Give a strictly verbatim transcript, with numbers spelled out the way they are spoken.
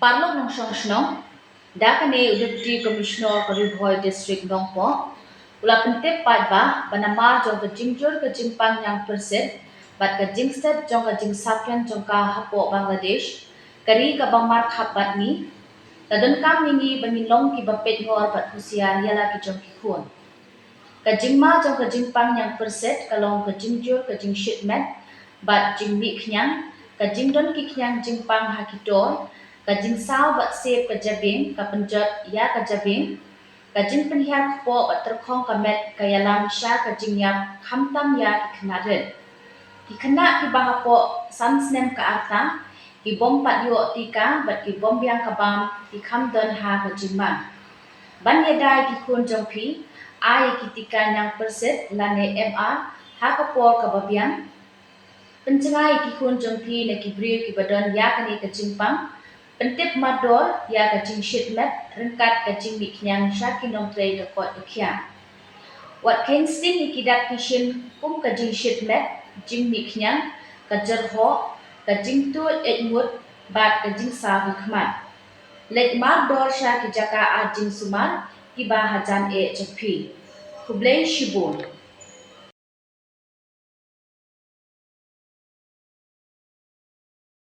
Paralok nongshong shnong, da kane u Deputy Commissioner ka Ri Bhoi District Nongpoh u la pyntip paidbah ba namar jong ka jingjur ka jingpang ñiang pyrsit bad ka jingstet jong ka jingsaphriang jong ka hapoh Bangladesh, ka ri kaba markhap bad ngi, la donkam ïa ngi ba ngin long kiba peit ngor bad husiar ïa la ki jong ki khun. Ka jingma jong ka jingpang ñiang pyrsit ka long ka jingjur ka jingshit met bad jingmih khñiang, ka jingdon ki khñiang jingpang ha ki tor, ka jingsaw bad sep ka jabieng ka pynjot ïa ka jabieng, ka jingpynhiar kpoh bad tyrkhong ka met ka ïalam sha ka jingïap khamtam ïa ki khynnah rit. Ki khynnah kiba hapoh san snem ka rta ki bym pat ïoh tika bad ki bym biang ka bam ki kham don ha ka jingma. Ban ïada ïa ki khun jong phi, ai ïa ki tika ñiang pyrsit lane M R ha ka por kaba biang. Pynjngai ïa ki khun jong phi na ki briew kiba don ïa kane ka jingpang. Pyntip mardor ïa ka jingshit met ryngkat ka jingmih khñiang sha ki nongtrei ka koit ka khiah. Wat kheiñ sting ïa ki dak ki shin kum ka jingshit met, jingmih khñiang, ka jyrhoh, ka jingtuid eit ngut bad ka jingsaw ki khmat. Leit mardor sha ki jaka ar jingsumar kiba hajan eh jong phi. Khublei shibun.